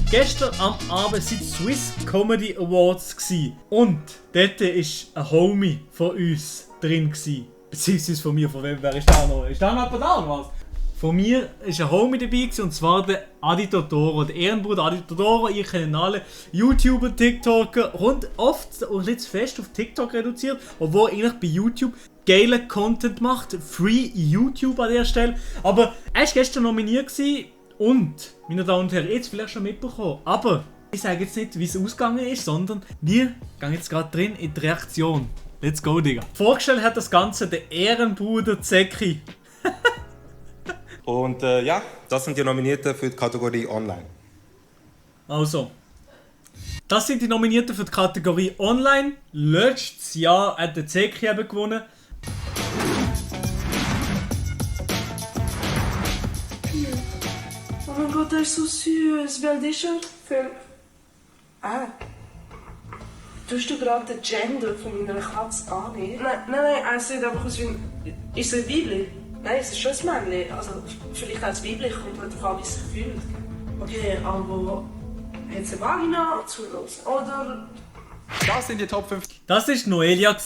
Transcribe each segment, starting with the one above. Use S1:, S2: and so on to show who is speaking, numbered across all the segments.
S1: gestern am Abend sind Swiss Comedy Awards gsi. Und dort war ein Homie von uns drin gsi. Beziehungsweise von mir, von wem, wer ist da noch? Ist da noch jemand da oder was? Von mir war ein Homie dabei gewesen, und zwar der Adi Totoro, der Ehrenbruder Adi Totoro. Ihr kennt alle YouTuber, TikToker und oft und jetzt fest auf TikTok reduziert, obwohl er eigentlich bei YouTube geilen Content macht. Free YouTube an der Stelle. Aber er war gestern nominiert gewesen und, meine Damen und Herren, jetzt vielleicht schon mitbekommen. Aber ich sage jetzt nicht, wie es ausgegangen ist, sondern wir gehen jetzt gerade drin in die Reaktion. Let's go, Digga. Vorgestellt hat das Ganze der Ehrenbruder Zeki.
S2: Und ja, das sind die Nominierten für die Kategorie Online.
S1: Also, das sind die Nominierten für die Kategorie Online. Letztes Jahr hat der Zeki eben gewonnen.
S3: Oh mein Gott, der ist so süß. Wie alt ist er? 5. Ah. Tust du gerade den Gender von meiner Katze angeben? Nein, er sieht einfach aus wie ein... Ist es ein Weibli? Nein, es ist schon ein Männchen. Also, vielleicht auch ein Weibli, kommt halt darauf an, wie es sich fühlt. Okay, aber... Hat es eine Vagina zulassen? Oder...
S4: Das sind die Top 5.
S1: Das war Noelia.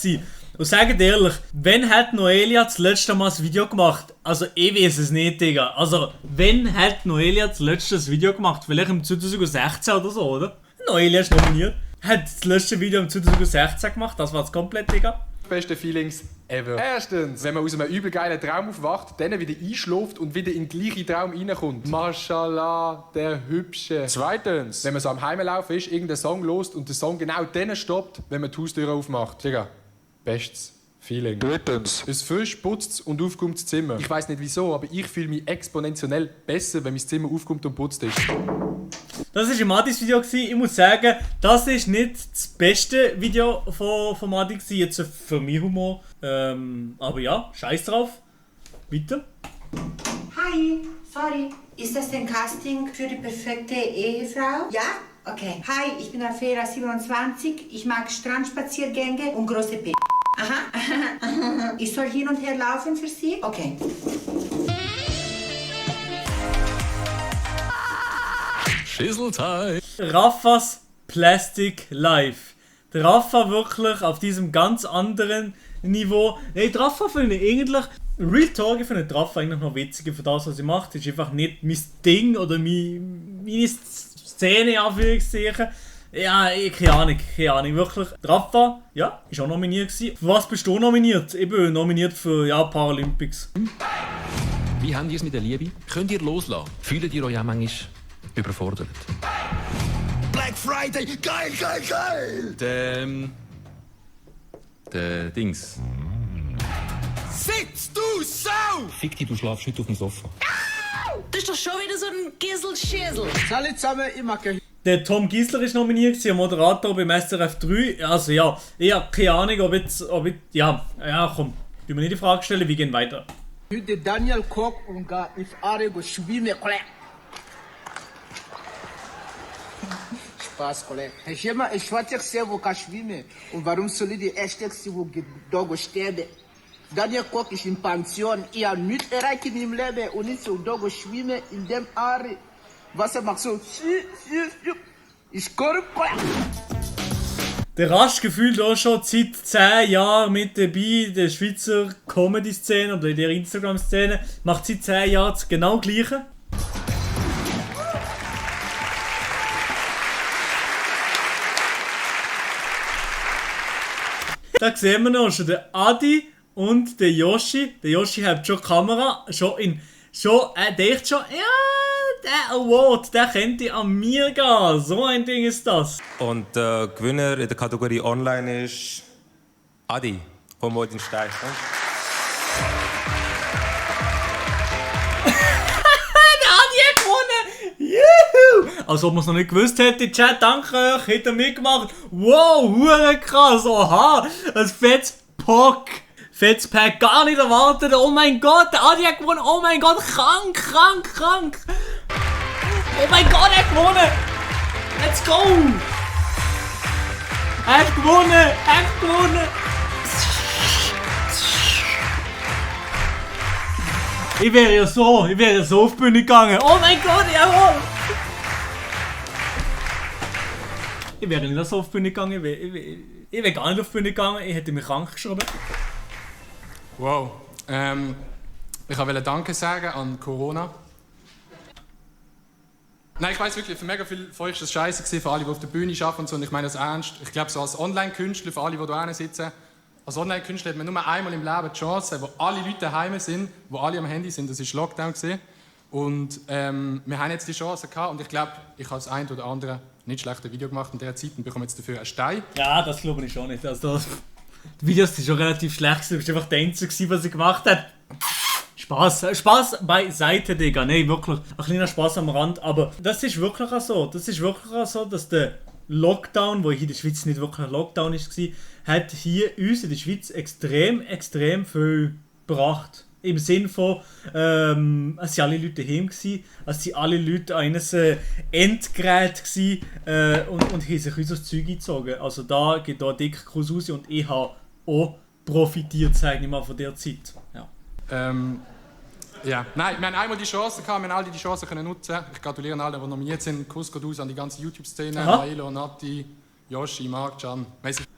S1: Und sagt ehrlich, wann hat Noelia das letzte Mal ein Video gemacht? Also, ich weiß es nicht, Digga. Also, wann hat Noelia das letzte Video gemacht? Vielleicht im 2016 oder so, oder? Noelia ist nominiert. Hat das letzte Video im 2016 gemacht, das war's komplett, Digga.
S4: Beste Feelings ever. Erstens, wenn man aus einem übel geilen Traum aufwacht, dann wieder einschläft und wieder in den gleichen Traum reinkommt. Mashallah, der Hübsche. Zweitens, wenn man so am Heimlaufen ist, irgendeinen Song lost und der Song genau dann stoppt, wenn man die Haustür aufmacht. Digga, bestes Feeling. Drittens, es frisch putzt und aufkommt das Zimmer. Ich weiss nicht wieso, aber ich fühle mich exponentiell besser, wenn mein Zimmer aufkommt und putzt ist.
S1: Das war ein Madis-Video. Ich muss sagen, das ist nicht das beste Video von Madi, jetzt für meinen Humor. Aber ja, scheiß drauf. Bitte.
S5: Hi, sorry. Ist das ein Casting für die perfekte Ehefrau? Ja? Okay. Hi, ich bin Afera 27. Ich mag Strandspaziergänge und große P. Aha. Ich soll hin und her laufen für Sie? Okay.
S6: Schüsseltime.
S1: Raffas Plastic Life. Der Raffa wirklich auf diesem ganz anderen Niveau. Nein, die Raffa finde ich eigentlich... Real Talk, ich finde die Raffa eigentlich noch witziger für das, was sie macht. Das ist einfach nicht mein Ding oder meine Szene, Anführungszeichen. Ja, keine Ahnung, wirklich. Die Raffa, ja, ist auch nominiert gewesen. Für was bist du nominiert? Ich bin nominiert für, ja, Paralympics.
S6: Wie habt ihr es mit der Liebe? Könnt ihr loslassen? Fühlt ihr euch auch manchmal überfordert?
S7: Black Friday, geil!
S6: Der Dings.
S7: Sitz, du Sau!
S6: Fick dich, du schlafst heute auf dem Sofa.
S8: Das ist doch schon wieder so ein Gisselschäsel.
S7: Salut zusammen, ich mag euch.
S1: Der Tom Gisler ist nominiert, der Moderator beim SRF 3. Also ja, ich habe keine Ahnung, ob ich, ja, komm, du mir nicht die Frage stellen, wir gehen weiter.
S7: Heute Daniel Koch und gar if Arego schwimme, Kollege. Spaß, Kollege. Herr Schema, ich wollte sehr, wo kann schwimmen. Und warum soll ich die erste, wo Dogo sterben? Daniel Koch ist in Pension. Ich habe nichts erreicht in meinem Leben und nicht so Dogo schwimmen in dem Aare. Wasser macht so. Ich komme, Kollege.
S1: Der Rasch gefühlt auch schon seit 10 Jahren mit dabei in der Schweizer Comedy-Szene oder in der Instagram-Szene. Macht seit 10 Jahren das genau Gleiche. Da sehen wir noch schon den Adi und den Yoshi. Der Yoshi hat schon die Kamera, denkt schon, ja, der Award, der könnte an mir gehen. So ein Ding ist das.
S2: Und der Gewinner in der Kategorie Online ist Adi von Modin Stein.
S1: Der Adi hat gewonnen! Juhu! Als ob man es noch nicht gewusst hätte. Chat, danke euch, hätte er mitgemacht. Wow, hure krass, oha! Ein fettes Pock. Fettes Pack, gar nicht erwartet. Oh mein Gott, der Adi hat gewonnen. Oh mein Gott, krank. Oh mein Gott, er hat gewonnen. Let's go. Er hat gewonnen. Ich wäre ja so auf die Bühne gegangen. Oh mein Gott, jawohl. Ich wäre nicht so auf die Bühne gegangen. Ich wäre gar nicht auf die Bühne gegangen. Ich hätte mich krank geschrieben.
S4: Wow. Ich wollte Danke sagen an Corona. Nein, ich weiss wirklich, für mega viele von euch war das scheiße, für alle, die auf der Bühne arbeiten und so. Und ich meine das ernst. Ich glaube, so als Online-Künstler, für alle, die hier sitzen, als Online-Künstler hat man nur einmal im Leben die Chance, wo alle Leute daheim sind, wo alle am Handy sind. Das war Lockdown. Und wir haben jetzt die Chance gehabt. Und ich glaube, ich habe das ein oder andere nicht schlechte Video gemacht in dieser Zeit und bekomme jetzt dafür einen Stein.
S1: Ja, das glaube ich schon nicht. Also, die Videos waren schon relativ schlecht. Du warst einfach der Einzige, was ich gemacht habe. Spaß beiseite, Digga. Nein, wirklich. Ein kleiner Spaß am Rand. Aber das ist wirklich auch so. Das ist wirklich auch so, dass der Lockdown, wo hier in der Schweiz nicht wirklich ein Lockdown war, hat hier uns in der Schweiz extrem viel gebracht. Im Sinne von, es waren alle Leute daheim, es waren alle Leute an einem Endgerät und haben sich unser Zeug eingezogen. Also da geht da dick Kuss raus und ich habe auch profitiert, sage ich mal, von dieser Zeit. Ja.
S4: Ja, nein, wir haben einmal die Chance gehabt, wir haben alle die Chance können nutzen. Ich gratuliere allen, die nominiert sind. Kuss geht aus an die ganze YouTube-Szene. Maelo, Nati, Yoshi, Mark, Can.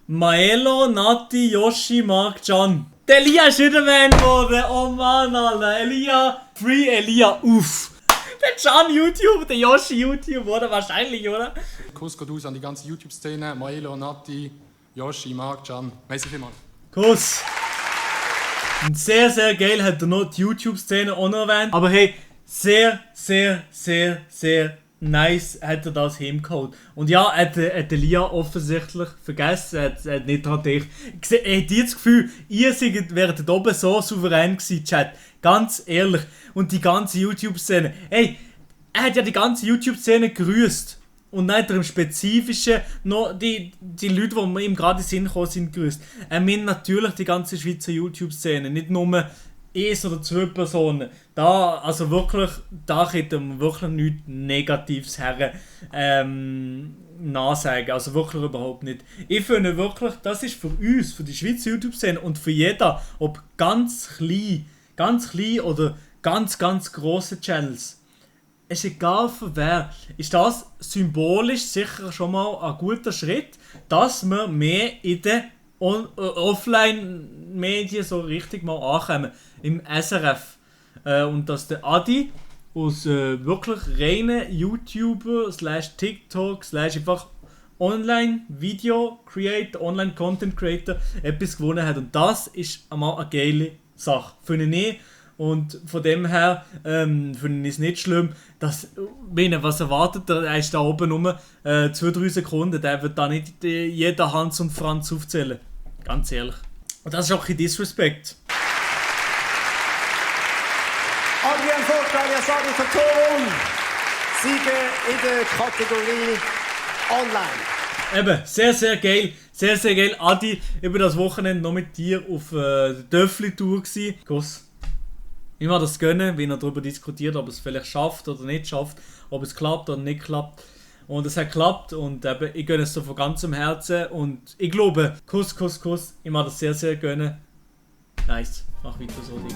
S1: Maelo, Nati, Yoshi, Mark, Can. Der Elia ist wieder Man geworden. Oh Mann, Alter. Elia, Free Elia, uff. Der Can YouTube, der Yoshi YouTube, oder? Wahrscheinlich, oder?
S4: Kuss geht aus an die ganze YouTube-Szene. Maelo, Nati, Yoshi, Mark, Can. Merci vielmals.
S1: Kuss. Und sehr geil hat er noch die YouTube-Szene auch noch erwähnt. Aber hey, sehr nice hat er das hingeholt. Und ja, hat Elia offensichtlich vergessen, er hat nicht daran gedacht. Habt ihr das Gefühl, ihr wäret oben so souverän gewesen, Chat? Ganz ehrlich. Und die ganze YouTube-Szene. Hey, er hat ja die ganze YouTube-Szene grüßt. Und nicht im Spezifischen noch die Leute, die ihm gerade in den Sinn gekommen sind, grüßt. Er meint natürlich die ganze Schweizer YouTube-Szene, nicht nur 1 oder 2 Personen. Da könnte man wirklich nichts Negatives her nachsagen. Also wirklich überhaupt nicht. Ich finde wirklich, das ist für uns, für die Schweizer YouTube-Szene und für jeder, ob ganz klein oder ganz grosse Channels, es ist egal für wer, ist das symbolisch sicher schon mal ein guter Schritt, dass wir mehr in den Offline-Medien so richtig mal ankommen, im SRF. Und dass der Adi aus wirklich reinen YouTuber / TikTok / einfach Online-Video-Creator, Online-Content-Creator etwas gewonnen hat. Und das ist einmal eine geile Sache, finde ich. Und von dem her finde ich es nicht schlimm, dass, was erwartet er? Er ist da oben nur 2-3 Sekunden, der wird da nicht jeder Hans und Franz aufzählen. Ganz ehrlich. Und das ist auch ein Disrespect.
S9: Adrian Vogt, alias Adi Verton, Sieger in der Kategorie Online.
S1: Eben, sehr geil. Sehr geil. Adi, ich war das Wochenende noch mit dir auf der Döffli-Tour gsi. Kuss. Ich mag das gönnen, wenn er darüber diskutiert, ob es vielleicht schafft oder nicht schafft, ob es klappt oder nicht klappt. Und es hat geklappt und eben, ich gönne es so von ganzem Herzen und ich glaube, Kuss. Ich mag das sehr gönnen. Nice, mach weiter so, Digga.